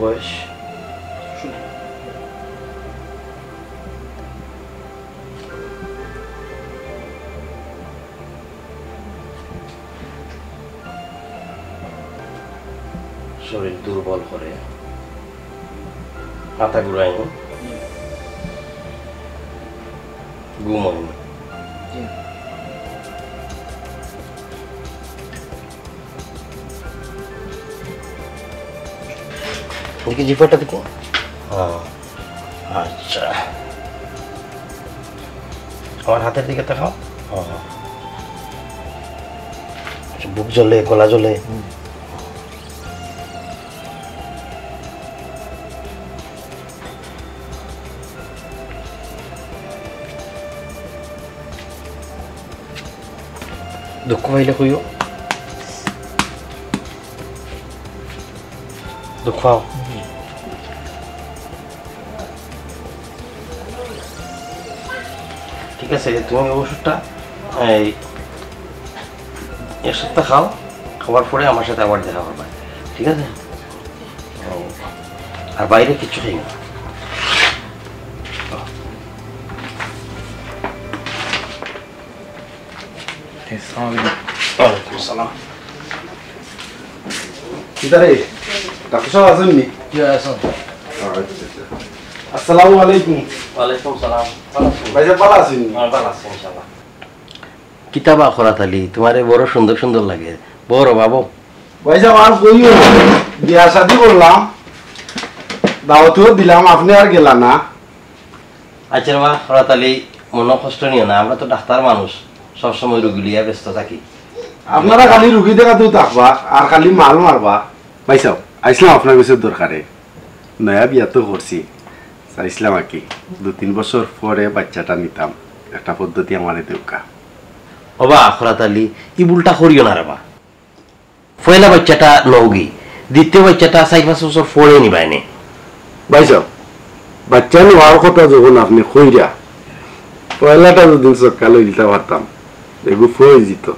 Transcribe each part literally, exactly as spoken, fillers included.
বয়স? শরীর দুর্বল করে, মাথা ঘুরায়, ঘুম হয় না। দেখি জিপাটা দেখি। হ্যাঁ, আচ্ছা, আমার হাতের দিকে তাকাও। হ্যাঁ, আচ্ছা, বুক জ্বলে, গলা জ্বলে। দুঃখ পাইলে কইও। দুঃখ পাও? ঠিক আছে, তুমি ওষুধটা এই এক সপ্তাহ খাও, খাওয়ার পরে আমার সাথে আবার দেখা করবে, ঠিক আছে? আর বাইরে কিচ্ছু খাই না। আসসালামু আলাইকুম। ওয়ালাইকুম আসসালাম। কিতা রে, ডাক্তার সাহেব আছেন নি? জি, আছেন। আচ্ছা, আচ্ছা। আসসালামু আলাইকুম। ওয়ালাইকুম সালাম। ভালো আছেন? ভাইসাব, ভালো আছেন নি? হ্যাঁ, ভালো আছি, ইনশাআল্লাহ। কিতা বা খরাত আলী, তোমারে বড় সুন্দর সুন্দর লাগে। বড় বাবু। ভাইসাব, আর কইও না। বিয়া শাদি করলাম, দাওয়াতও দিলাম, আপনে আর গেলা না। আচ্ছা রে বা, খরাত আলী, মনো কষ্ট নিও না, আমরা তো ডাক্তার মানুষ, সবসময় রুগী লইয়া ব্যস্ত থাকি। আপনারা খালি রুগী দেখাতেউ থাকবা, আর খালি মাল মারবা। ভাইসাব, আইছলাম আপনার গেছে দরকারে। নয়া বিয়া তো করছি, চাইছলাম আর কি, দুই তিন বছর পরে বাইচ্চাটা নিতাম, একটা পদ্ধতি আমারে দেউক্কা। ওবা খরাত আলী, ই ভুলটা করিও না রে বা। পয়লা বাইচ্চাটা নেওগি, দ্বিতীয় বাইচ্চাটা চাইর পাঁচ বছর পরে নিবায়নে। ভাইসাব, বাইচ্চা নেওয়ার কথা যখন আপনে কইরা, পয়লাটা যুদি ছক্কা লইলিতা পারতাম, বেগুফ অইযিতো।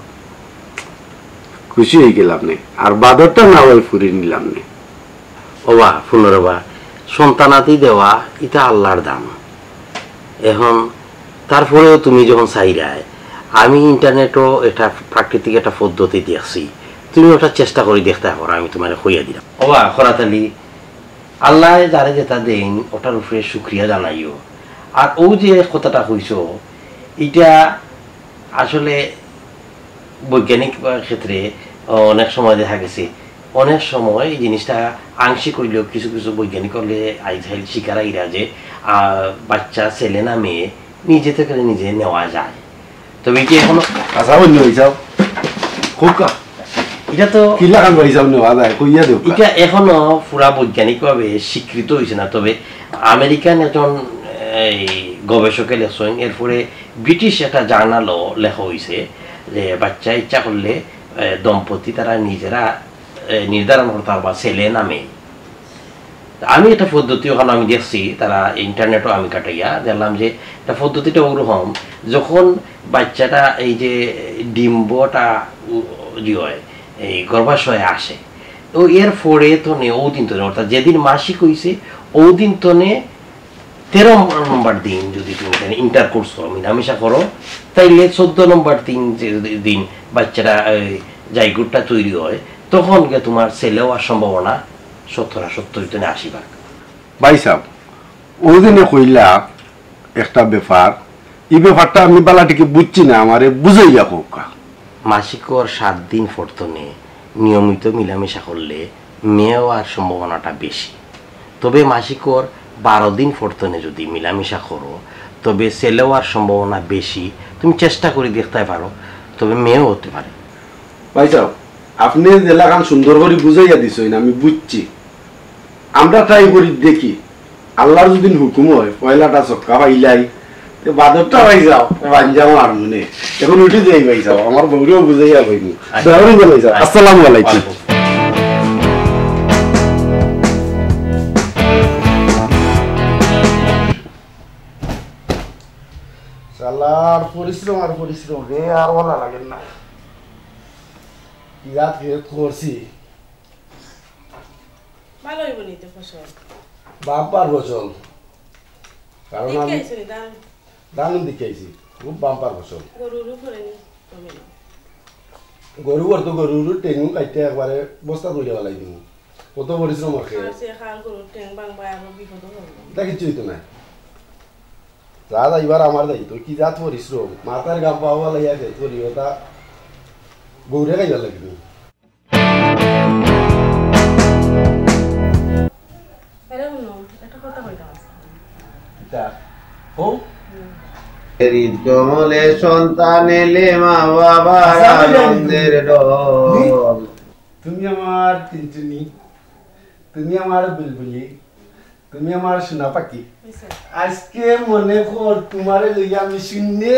খুশি অইগেলাম নে, আর বাদরটা না অয় ফুরি নিলাম নে। ওবা, হুনো রে বা, সন্তানাদি দেওয়া ইতা আল্লার দান। এখন তারপরেও তুমি যখন চাইরায়, আমি ইন্টারনেটো একটা প্রাকৃতিক একটা পদ্ধতি দেখছি, তুমি ওটা চেষ্টা করি দেখতায় পারো, আমি তোমারে কইয়া দিলাম। ওবা খরাত আলী, আল্লায় যারে যেটা দেইন, ওটার উপরে শুকরিয়া জানাইও। আর অউ যে কথাটা কইছো, ইটা আসলে বৈজ্ঞানিক ক্ষেত্রে অনেক সময় দেখা গেছে, অনেক সময় এই জিনিসটা আংশিক অইলেও কিছু কিছু বৈজ্ঞানিক অকলে আইজকাইল স্বীকার আইরা যে, আহ, বাচ্চা ছেলে না মেয়ে নিজে থেকে নিজে নেওয়া যায়। তবে ইটা এখনো আচ্ছা, অন্য হয়ে যাও। খুব কা-, ইটা তো কিলাখান হয়ে যাও নেওয়া যায়, কইয়া দেও কা। ইটা এখনো পুরা বৈজ্ঞানিকভাবে স্বীকৃত হইছে না। তবে আমেরিকান একজন এই গবেষকে লেখছেন, এরপরে ব্রিটিশ একটা জার্নালও লেখা হইছে যে বাচ্চা ইচ্ছা করলে, এ, দম্পতি তারা নিজেরা, এ, নির্ধারণ করতে পারবা ছেলে না মেয়ে। তা আমি একটা পদ্ধতি ওখানে আমি দেখছি, তারা ইন্টারনেটও আমি কাটাইয়া দেখলাম যে একটা পদ্ধতিটা ওরকম, যখন বাচ্চাটা এই যে ডিম্বটা উ-, ই হয়, এই গর্ভাশয়ে আসে, তো এর পরে তো নে, ও দিন তো নে, অর্থাৎ যেদিন মাসিক হইছে, ও দিন তো নে তেরো নম্বর দিন যদি তুমি এখানে ইন্টার কোর্স করো, মিলামিশা করো, তাইলে চোদ্দ নম্বর দিন যে দিন বাচ্চাটা, এই, জাইগোটটা তৈরি হয়, তখন গিয়ে তোমার ছেলে হওয়ার সম্ভাবনা শতকরা সত্তর থেকে আশি ভাগ। ভাইসাব, ওই দিনে কইলা একটা ব্যাপার, ই ব্যাপারটা আমি বালা ঠিকই বুঝছি না, আমারে বুঝাইয়া কউক্কা। মাসিকর সাত দিন পরতনে নিয়মিত মিলামিশা করলে মেয়ে হওয়ার সম্ভাবনাটা বেশি। তবে মাসিকর বারো দিন পরতনে যদি মিলামিশা করো, তবে ছেলে হওয়ার সম্ভাবনা বেশি। তুমি চেষ্টা করি দেখতে পারো, তবে মেয়েও হতে পারে। ভাইসাব, আপনে যেলাখান সুন্দর করি বুঝাইয়া দিছইন, আমি বুঝছি। আমরা ট্রাই করি দেখি, আল্লার যদি হুকুম হয়, পয়লাটা ছক্কা পাইলাই, তো বাদরটা ভাই যাও, বাঞ্জা মারমু নে। এখন উঠি যাই ভাই যাও, আমার বউরেও বুঝাইয়া কইমু। আচ্ছা। দারুণ ভাই যাও। আচ্ছা। আসসালামু আলাইকুম। ওয়ালাইকুম। শালার পরিশ্রম আর পরিশ্রম রে, আর ভালা লাগে না। কি রাত কি করছি। ভালা অইবো নি তো ফসল? বাম্পার ফসল। কারণ আমি ধান দিকে আইছি, খুব বাম্পার ফসল। গরুর উপরে নি, কমে না। গরু আর তো গরুর টেঙ্গু কাটতে একবারে বস্তা তুলে ফালাই দিমু। কত পরিশ্রম আর খেয়ে। আর সে খাল গরুর টেং ভাঙবা, আরো বিপদ হবে। তা কিচ্ছু হইতো না। যা যাইবার আমার দায়িত্ব, কি জাত পরিশ্রম। মাথার গাম পাওয়া লাইয়া খেত করি, ওটা গৌরে খাইবার লাগবে। আরে হুনো, একটা কথা কইতাম আজকে। কিতা? হো? হুম। হৃদ কমলে সন্তান এলে মা বাবার আচ্ছা, আমি জানি। আনন্দের ঢল। তুমি আমার টিনটিনি, তুমি আমার বুলবুলি, তুমি আমার সোনা পাখি। আজকে মনে কর তোমারে লইয়া আমি শূন্যে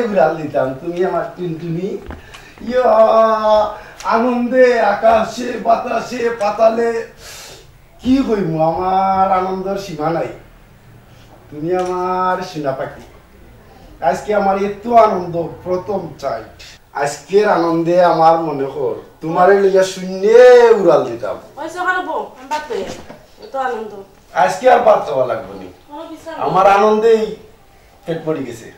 উড়াল দিতাম। তুমি আমার টিনটিনি, ইয়া, আনন্দে আকাশে বাতাসে পাতালে কি কইমু, আমার আনন্দর সীমা নাই। তুমি আমার সোনা পাখি। আজকে আমার এত আনন্দ, প্রথম চাইট। আজকের আনন্দে আমার মনে কর তোমারে লইয়া শূন্যে উড়াল দিতাম। ওই সকালে বউ, আমি বাদ করি। এত আনন্দ। আজকে আর বাদ খাওয়া লাগবে নি। কোনো বিশ্রাম নেই। আমার আনন্দেই পেট পড়ি গেছে।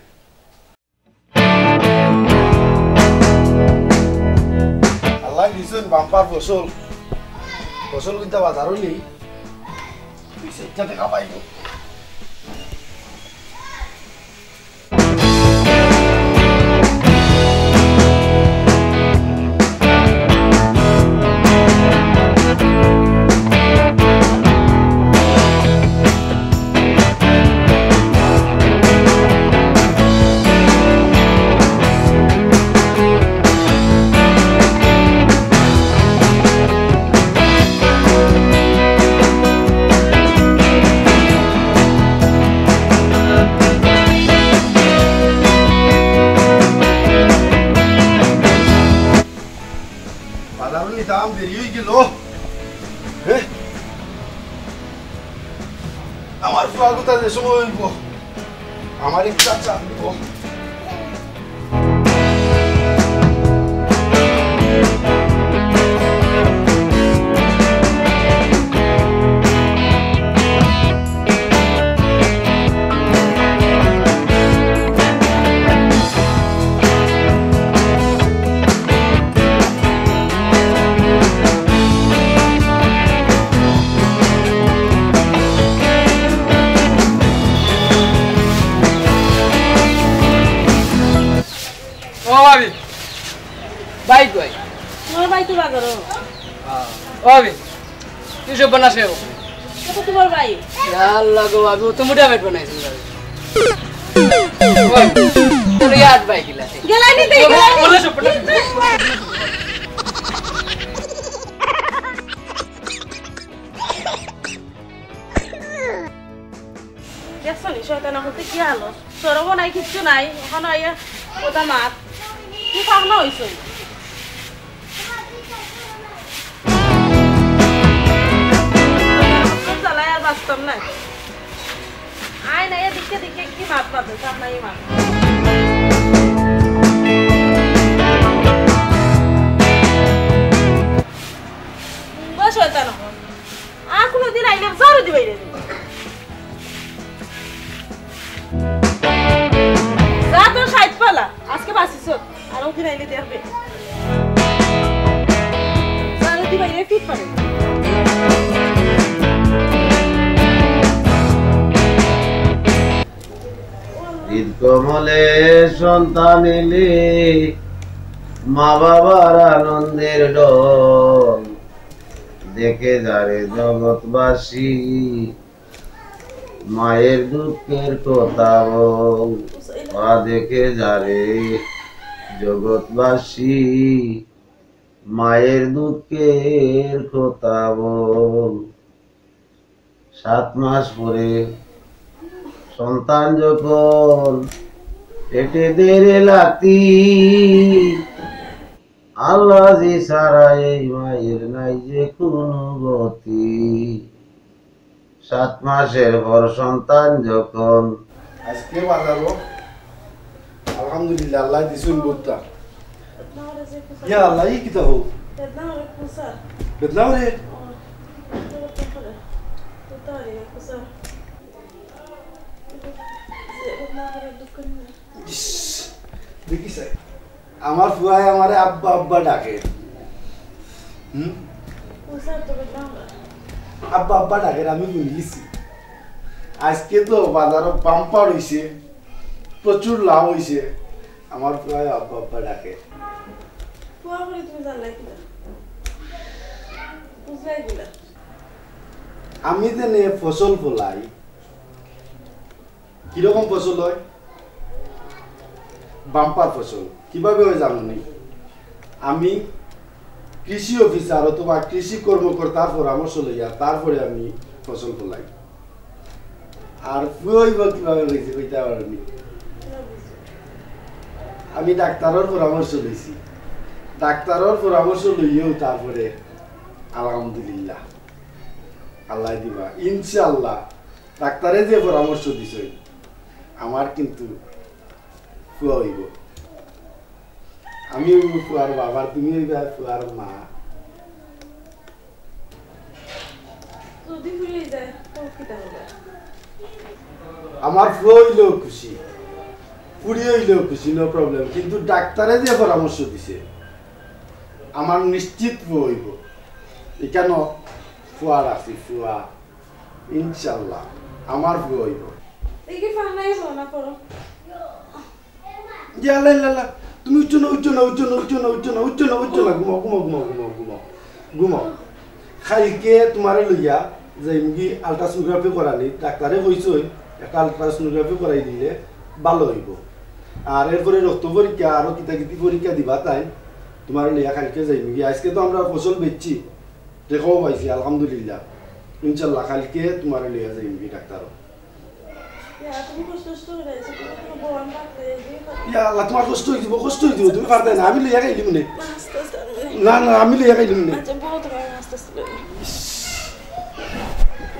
আল্লাহ দিছইন বাম্পার ফসল। ফসল কিনতে বাজারও নেই। দুই চাইরটা টেকা পাইব। বাজারও নিতাম, দেরি হয়ে গেল। হ্যাঁ? আমার ফুয়া কথা যে সময় হইব, আমার একটা চা দিব। ও ভাবি, ভাই কই? তোমার ভাই তো বাজারো। ও ভাবি, তুই সব বানাসে ও? ও তো তোমার ভাই। ইয়া আল্লাহ গো, ভাবি, ও তো মুটা পেট বানাইছিল ভাবি। ও ভাবি, তোর ইয়াদ ভাই কিলা? গেলাই নি, ও, গেলাই নি। বলে সব বানাসে। দেখছো নি, শয়তান অখন তো কি আলো? শরমও নাই, কিচ্ছু নাই, অখন আইয়া কথা মাত। কি পাগলা হইছো? জ্বালায় আর বাঁচতাম না। আয় না, এদিকে দিকে কি মাত মাতে, পাগলা এই মাত। ও শয়তান অখন। আর কোনোদিন আইলে ঝাড়ু দিবাই রে। যা তোর সাইড পালা, আজকে বাঁচিস। আর ওদিন আইলে দেখবে। ঝাড়ু দিবাই রে, ফিট পারে। হৃদ কমলে সন্তান এলে মা বাবার আনন্দের ঢল। দেখে যারে জগৎবাসী, মায়ের দুঃখের কথা বল। মা দেখে যারে জগৎবাসী, মায়ের দুঃখের কথা বল। সাত মাস পরে সন্তান যখন পেটে দেরে লাতি, আল্লাহ জি ছাড়া এই মায়ের নাই যে কোনো গতি। সাত মাসের পর সন্তান যখন আজকে বাজারো, আলহামদুলিল্লাহ, আল্লাহ দিছুন বুঝতা। ইয়া আল্লাহ, ই কিতা হোক? বেদনা রে। ইস, দেখি স্যার, আমার ফুয়ায় আমারে আব্বা আব্বা ডাকে। হুম? আব্বা আব্বা ডাকে, আমি বুঝিছি। আজকে তো বাজারো বাম্পার হইছে, প্রচুর লাভ হইছে। আমার ফুয়ায় আব্বা আব্বা ডাকে। ফুয়া বলে তুমি জানলাই কিনা? বুঝলাই কিনা? আমি যে নে ফসল ফলাই, কিরকম ফসল হয়? বাম্পার ফসল। কিভাবে হয় জানো নি? আমি কৃষি অফিসার অথবা কৃষি কর্মকর্তার পরামর্শ লইয়া তারপরে আমি ফসল ফলাই। আর ফুয়া অইব কিভাবে হইছে কইতে পারো নি। আমি ডাক্তারর পরামর্শ লইছি, ডাক্তারর পরামর্শ লইয়াও তারপরে আলহামদুলিল্লাহ আল্লাহ দিবা ইনশাআল্লাহ। ডাক্তারে যে পরামর্শ দিছইন, আমার কিন্তু ফুয়া অইব। আমি অইব ফুয়ার বাবার, তুমি অইবা ফুয়ার মা। যদি ফুরি যায়, তো কিতা হবে? আমার ফুয়া অইলেও খুশি, ফুরি অইলেও খুশি, no problem। কিন্তু ডাক্তারে যে পরামর্শ দিছে, আমার নিশ্চিত ফুয়া অইব। এখানো ফুয়া রাখছি, ফুয়া। ইনশাআল্লাহ, আমার ফুয়া অইব। দেখি ফাহনাই না করো। ইয়া আল্লাহ, ইয়া আল্লাহ। তুমি উঠছো না, উঠছো না, উঠছো না, উঠছো না, উঠছো না, উঠছো না, উঠছো না। ঘুমাও, ঘুমাও, ঘুমাও, ঘুমাও, ঘুমাও। ঘুমাও। কালকে তোমারে লইয়া যাইমুগি ultrasonography করানি। ডাক্তারে কইছইন, একটা ultrasonography করাই দিলে ভালো অইব। আর এরপরে রক্ত পরীক্ষা, আরো কিতা কিতি পরীক্ষা দিবা তাইন। তোমারে লইয়া কালকে যাইমুগি। আজকে তো আমরা ফসল বেচছি, টেকাও পাইছি, আলহামদুলিল্লাহ। ইনশাল্লাহ, কালকে তোমারে লইয়া যাইমুগি ডাক্তারো। ইয়া, তুমি কষ্ট কষ্ট করে আইছো, তুমি তোমার বউ আমি পাকড়ে এই যে ইয়া আল্লাহ, তোমার কষ্ট অইযিবো, কষ্ট অইযিবো, তুমি পারতায় না, আমি লইয়া খাইলিমু নে। আস্তে আস্তে আনো নে। না, না, আমি লইয়া খাইলিমু নে। আচ্ছা, বউ তোমার আস্তে আস্তে লইয়া। ইস,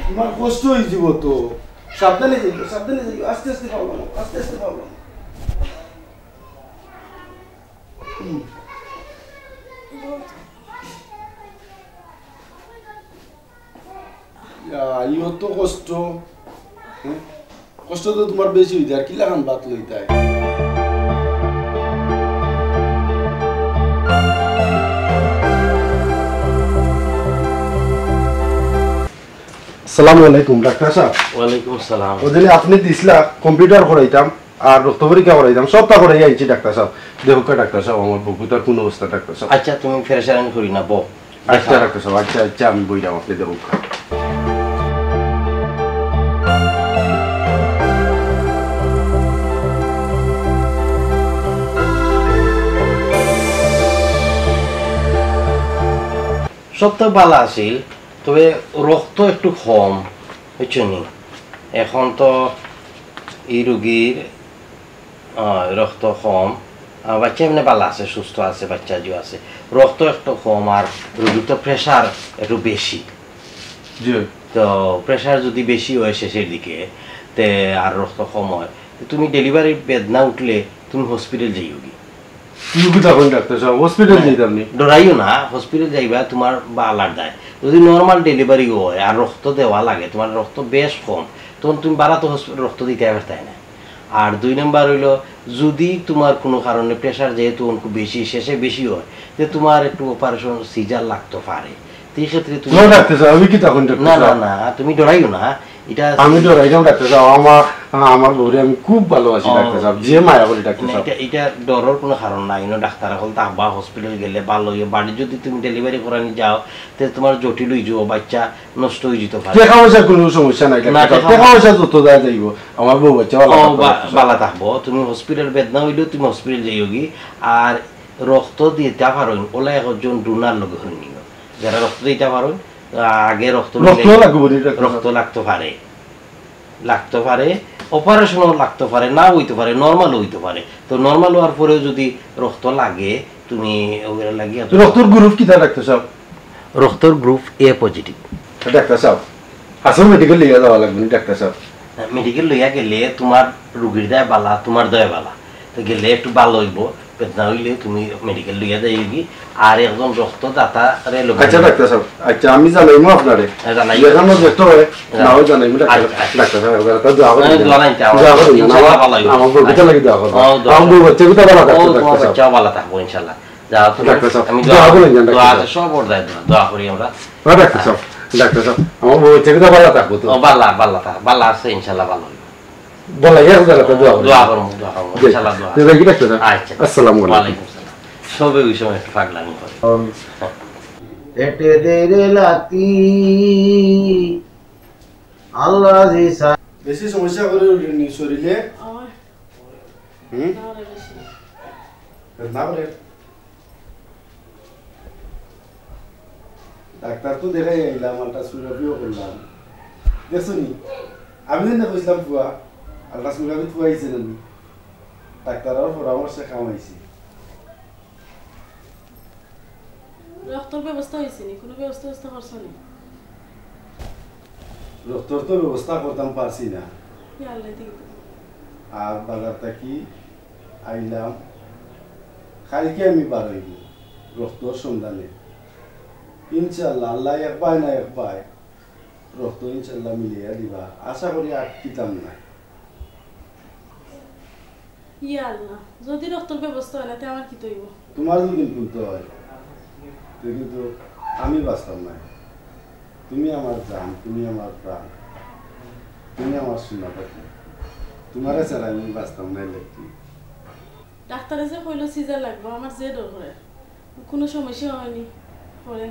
তোমার কষ্ট অইযিবো তো। সাবধানে যাইও, সাবধানে যাইও, আস্তে আস্তে পাও না, আস্তে আস্তে পাও না। হুম। বউ ইয়া, ইও তো কষ্ট। হ্যাঁ? কষ্ট তো তোমার বেশি অইতে, আর কিলাখান ভাত লইতায়? আসসালামু আলাইকুম, ডাক্তার সাব। ওয়ালাইকুম আসসালাম। ওই দিন আপনে দিছলা কম্পিউটার করাইতাম, আর রক্ত পরীক্ষা করাইতাম, সবটা করাই আইছি ডাক্তার সাব। দেখউক্কা ডাক্তার সাব, আমার বউগুতার কুন অবস্থা ডাক্তার সাব? আচ্ছা, তুমি পেরেশানি করি না, বও। আচ্ছা দেখাও। ডাক্তার সাব, আচ্ছা, আচ্ছা, আমি বইরাম, আপনে দেখউক্কা। সব তো ভালা আছিল, তবে রক্ত একটু কম, বুঝছো নি? এখন তো এই রুগীর, আহ, রক্ত কম। আমার বাচ্চা এমনে ভালা আছে, সুস্থ আছে, বাচ্চা জিও আছে। রক্ত একটু কম, আর রুগীর তো প্রেশার একটু বেশি। জি। তো প্রেশার যদি বেশি হয় শেষের দিকে, তে আর রক্ত কম হয়, তো তুমি ডেলিভারির বেদনা উঠলে তুমি হসপিটাল যাইওগি। তুমি কিতা কইন ডাক্তার সাব, হসপিটাল যাইতাম নি? ডরাইও না, হসপিটাল যাইবা, তোমার বালার দায়। যদি নরমাল ডেলিভারি হয় আর রক্ত দেওয়া লাগে, তোমার রক্ত বেশ কম, তখন তুমি বারা তো হসপিটাল রক্ত দিতায় পারতায় না। আর দুই নাম্বার অইলো, যদি তোমার কুনু কারণে প্রেশার যেহেতু অনেক বেশি, শেষে বেশি হয়, যে তোমার একটু অপারেশন সিজার লাগতো পারে। তো এই ক্ষেত্রে তুমি না ডাক্তার সাব, আমি কিতা কইন ডাক্তার সাব? না, না, তুমি ডরাইও না, ইটা আমি ডরাইরাম ডাক্তার সাব, আমার, আমার বউরে আমি খুব ভালোবাসি ডাক্তার সাব, যে মায়া করি ডাক্তার সাব। ইটা, ইটা ডরর কুনু কারণ নাই, ইনো ডাক্তার অকল থাকবা, হসপিটাল গেলে ভালা অইবো। বাড়িত যদি তুমি ডেলিভারি করানি যাও, তে তোমার জটিল অইযিবো, বাচ্চা নষ্ট অইযিতো পারে। টেকা পয়সার কুনু সমস্যা নাই ডাক্তার সাব, টেকা পয়সা যত যায় যাইবো, আমার বউ বাচ্চা ভালা থাকবো ডাক্তার সাব। ভালা থাকবো, তুমি হসপিটাল বেদনা অইলেও তুমি হসপিটাল যাইওগি। আর রক্ত দিতা পারইন, অলা একজন ডোনার লগে করি নিও। যারা রক্ত দিতা পারইন, আগে রক্ত রক্ত দিলে লাগবো নি, রক্ত লাগতো পারে, লাগতো পারে। অপারেশনও লাগতে পারে, নাও অইতে পারে, নরমালও অইতে পারে। তো নরমাল অওয়ার পরেও যদি রক্ত লাগে, তুমি ওগুলা লাগিয়া তো রক্তর গ্রুপ কিতা, ডাক্তার সাব? রক্তর গ্রুপ এ পজিটিভ। ডাক্তার সাব, আসল মেডিকেল লইয়া যাওয়া লাগবো নি, ডাক্তার সাব? মেডিকেল লইয়া গেলে তুমার রুগীর দায় বালা, তুমার দায় বালা। তো গেলে একটু ভালা অইবো, বেদনা অইলে তুমি মেডিকেল লইয়া যাইগি। আর একজন রক্তদাতারে লগে আচ্ছা, নিয়া ডাক্তার সাব, আচ্ছা, আমি জানাইমু আপনারে। হ্যাঁ, জানাইমু। যেখানো যেতে হয়, হ্যাঁ। না হয় জানাইমু, ডাক্তার। আচ্ছা, আচ্ছা। ডাক্তার সাব, এবার তো দোয়া করবেন। হ্যাঁ, দোয়া নাই, দোয়া করবেন। ইনশাআল্লাহ আমার, ভালা অইবো। আমার বউর লাগি দোয়া করবেন। ও, দোয়া আমার বউ, বাচ্চা, কিতা ভালা থাকতো, ও, ডাক্তার তোমার সাব। বাচ্চাও ভালা থাকবো, ইনশাআল্লাহ। যাও, তুমি, ডাক্তার সাব, আমি দোয়া দোয়া করবেন, ডাক্তার দোয়া সাব। আছে, সব ওর দায় দোয়া, দোয়া করি আমরা। হ্যাঁ, ডাক্তার সাব, ডাক্তার সাব, আমার বউ, বাচ্চা, কিতা ভালা থাকবো তো? ও, ভালা, ভালা থাক, ভালা আছে, ইনশাআল্লাহ ভালা অইবো। বলা, ইয়া, যারা তো দোয়া করবেন। দোয়া করবো, দোয়া করবো, জি। ইনশাআল্লাহ দোয়া। জি, ভাই, কি ডাক্তার সাব? আচ্ছা। আসসালামু আলাইকুম। ওয়ালাইকুম সালাম। সবে ওই সময় একটু পাগলামি করে। হুম। এটে দে রে লাতি, আল্লাহ জি সা- বেশি সমস্যা করে উঠেনি শরীরে? আমার হুম? না রে বেশি। না করে। ডাক্তার তো দেখাই আইলাম, আল্ট্রাসোনোগ্রাফিও করলাম। দেখছো নি? আমি যেন কইছিলাম ফুয়া, আল্ট্রাসোনোগ্রাফি ফুয়া আইছে না নি? ডাক্তারর পরামর্শে কাম আইছে। রক্তর ব্যবস্থা অইছে নি? কুনু ব্যবস্থা ব্যবস্থা করছো নি? রক্তর তো ব্যবস্থা করতাম পারছি না। ইয়া আল্লাহ, দেখি তো। আর বাজার থাকি আইলাম, কালকে আমি বারইমু রক্তর সন্ধানে। ইনশাআল্লাহ, আল্লাহ একবায় না একবায় রক্ত ইনশাআল্লাহ মিলাইয়া দিবা। আশা করি আটকিতাম না। ইয়া আল্লাহ, যদি রক্তর ব্যবস্থা অয় না, তে আমার কিতা অইবো? তুমার যদি কুনতা অয়, তে কিন্তু আমি বাঁচতাম না। তুমি আমার জান, তুমি আমার প্রাণ, তুমি আমার সোনা পাখি। তুমারে ছাড়া আমি বাঁচতাম না, লেখি। ডাক্তারে যে কইলো সিজার লাগবো, আমার যে ডর করে। কুনু সমস্যা অয়নি পরে?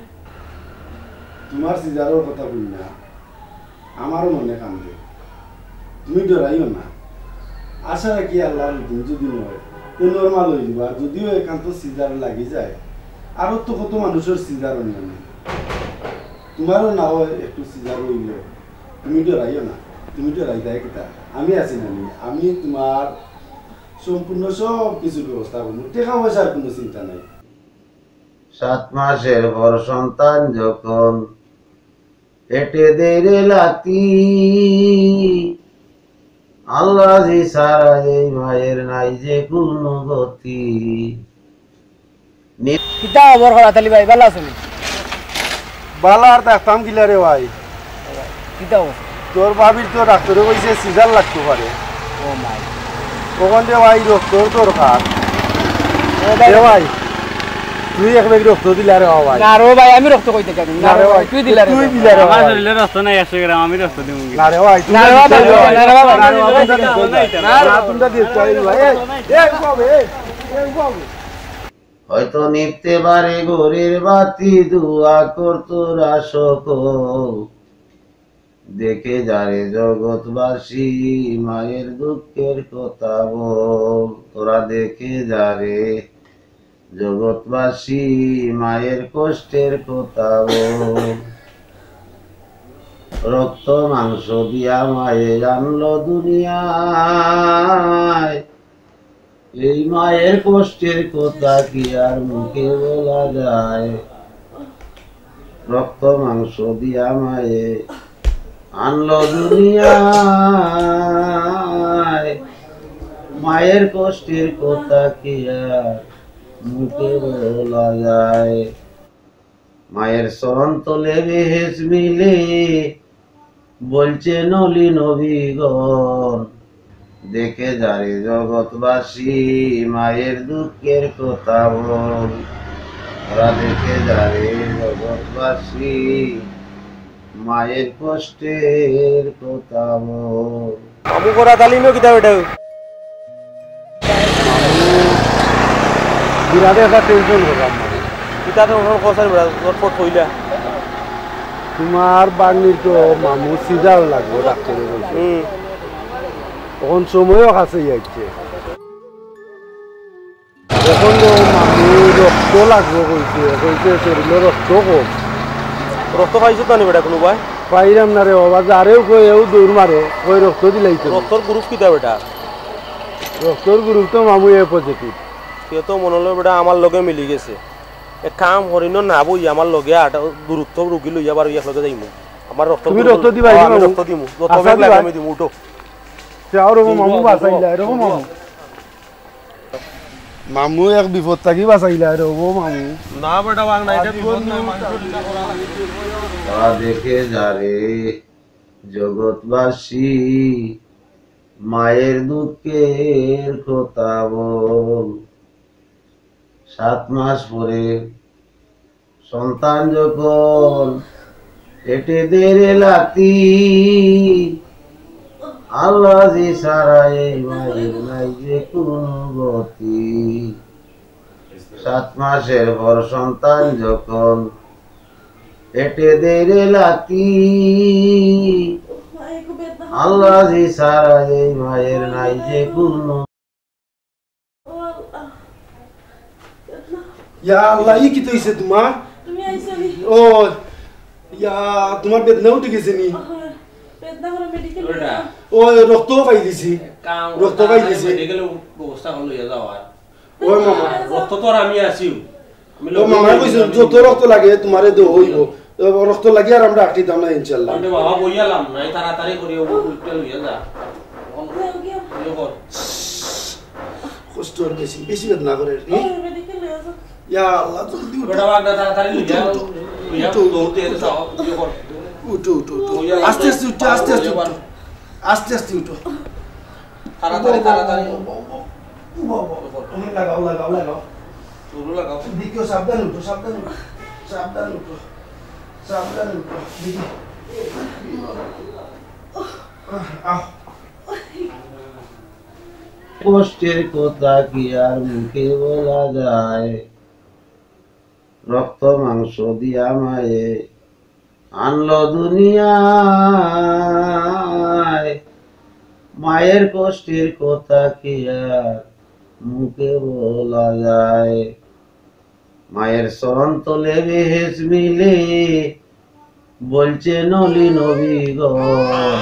তুমার সিজারর কথা কই না, আমারও মনে কান্দে। তুমি ডরাইও না, আশা রাখি আল্লাহর হুকুম যদি অয়, তে নরমাল অইযিবো। আর যদিও একান্ত সিজার লাগি যায়, আরো তো কত মানুষর সিজার অয় না। তুমারও না অয় একটু সিজার অইলে, তুমি ডরাইও না, তুমি ডরাইতায় কিতা? আমি আছি না নি? আমি তুমার সম্পূর্ণ সব কিছুর ব্যবস্থা করমু, টেকা পয়সার কুনু চিন্তা নাই। সাত মাসের পর সন্তান যখন পেটে দেয় রে লাথি, আল্লাহ জি ছাড়া এই মায়ের নাই যে কুনু গতি। নি- কিতা খবর করাত আলী ভাই, ভালা আছো নি? ভালা আর থাকতাম কিলা রে ভাই? কিতা খবর? তোর ভাবির তো ডাক্তারে কইছে সিজার লাগতো পারে। ও মাই। অখন রে ভাই রক্তর দরকার। ও ভাই। রে ভাই, তুই এক ব্যাগ রক্ত দিলা রে ভাই। না রে ভাই, আমি রক্ত কই থাকি? না রে ভাই, তুই দিলা রে ভাই। তুই দিলা রে ভাই। আমার শরীরে রক্ত নাই একশো গ্রাম, আমি রক্ত দিমু কি? না রে ভাই, না রে ভাই, না রে ভাই, না রে ভাই, না রে ভাই, না রে ভাই। না, তুমরা দিও তো, এই ভাই, এই, এই, উবাও, এই, এই, উবাও। হয়তো নিভতে পারে ঘরের বাতি, দোয়া কর তোরা সকল। দেখে যারে জগৎবাসী, মায়ের দুঃখের কথা বল। তোরা দেখে যারে জগৎবাসী, মায়ের কষ্টের কথা বল। রক্ত মাংস দিয়া মায়ে আনলো দুনিয়ায়, এই মায়ের কষ্টের কথা কি আর মুখে বলা যায়? রক্ত মাংস দিয়া মায়ে আনলো দুনিয়ায়, মায়ের কষ্টের কথা কি আর মুখে বলা যায়? মায়ের চরণ তলে বেহেশত মিলে, বলছে নলি নবীগণ। দেখে যারে জগৎবাসী, মায়ের দুঃখের কথা বল। ওরা দেখে যারে জগৎবাসী, মায়ের কষ্টের কথা বল। বাবু করা তালিমও কিতা বেটা? বিরাট একটা টেনশন করলাম। কিতা টেনশন করছস বেটা? ঝটপট কইলা। তুমার ভাগ্নির তো মামু সিজার লাগবো, ডাক্তারে কইছে। হুম। অখন সময়ও কাছে আইছে। অখন তো মামু রক্ত লাগবো কইছে, কইছে শরীরে রক্ত কম। রক্ত পাইছো তো নি বেটা কুনু ভাই? পাইরাম না রে বাবা, যারেও কই এও দৌড় মারে, ওই রক্ত দিলাইতো। রক্তর গ্রুপ কিতা বেটা? রক্তর গ্রুপ তো মামু এ পজিটিভ। সে তো মনে হলো বেটা আমার লগে মিলি গেছে। এক কাম করি না, না বই আমার লগে আট দূরত্ব রুগী লইয়া বারো এক লগে যাইমু। আমার রক্ত তুমি গ্রুপ রক্ত দিবা, হ্যাঁ, আমি মামু? রক্ত দিমু। যত আচ্ছা, ব্যাগ লাগে দিবা। আমি দিমু, উঠো। সে আর ও মামু বাঁচাইলা, এরকম মামু। মামু এক বিপদ থাকি বাঁচাইলা রে ও মামু। না বেটা, বাং না, এটা বিপদ নয়, মানুষের চিন্তা করা লাগে। তা দেখে যারে জগৎবাসী, মায়ের দুঃখের কথা বল। সাত মাস পরে সন্তান যখন পেটে দেরে লাতি, আল্লাহ জি ছাড়া এই মায়ের নাই যে কোনো গতি। সাত মাসের পর সন্তান যখন পেটে দেরে লাতি, আল্লাহ জি ছাড়া এই মায়ের নাই যে কোনো। ইয়া আল্লাহ, ই কিতা অইছে তোমার? তুমি আইছো নি? ও, ইয়া, তোমার বেদনা উঠি গেছে নি? ও, বেদনা করে মেডিকেল ওটা। ও, রক্ত পাইলিছি। কাম রক্ত ওটা পাইলিছি। মেডিকেলে ব্যবস্থা করলো, ইয়া যাও আর। ওই মামা। রক্ত তো আর আমি আছি। আমি ও মামা কইছে, যত রক্ত লাগে তোমারে দেওয়া অইবো। রক্ত লাগি আর আমরা আটকি দাম না ইনশাআল্লাহ। আমি বাবা বইয়ালাম, নাই তাড়াতাড়ি করি ও উঠতে লইয়া যা। এখন ইয়ে কর। কষ্ট আর বেশি, বেশি বেদনা করে নি? ইয়া আল্লাহ, জলদি উঠো। বেটা বাগদা তাড়াতাড়ি লইয়া, উঠো, উঠো। লইয়া উঠো। দৌড় দিয়ে যাও, ইয়ে কর। উঠো, উঠো, উঠো। বইয়ালাম। আস্তে আস্তে উঠো, আস্তে আস্তে উঠো। আস্তে আস্তে উঠো। তাড়াতাড়ি, তাড়াতাড়ি। ও বাবা, ও বাবা, ও বাবা। তুমি লাগাও, লাগাও, লাগাও। তুলো লাগাও। দেখিও, সাবধান উঠো, সাবধান উঠো, সাবধান উঠো, সাবধান উঠো। দেখি। আহ, আহ। কষ্টের কথা কি আর মুখে বলা যায়? রক্ত মাংস দিয়া মায়ে আনলো দুনিয়ায়। মায়ের কষ্টের কথা কি আর মুখে বলা যায়? মায়ের চরণ তলে বেহেশ মিলে, বলছে নলি নবীগণ।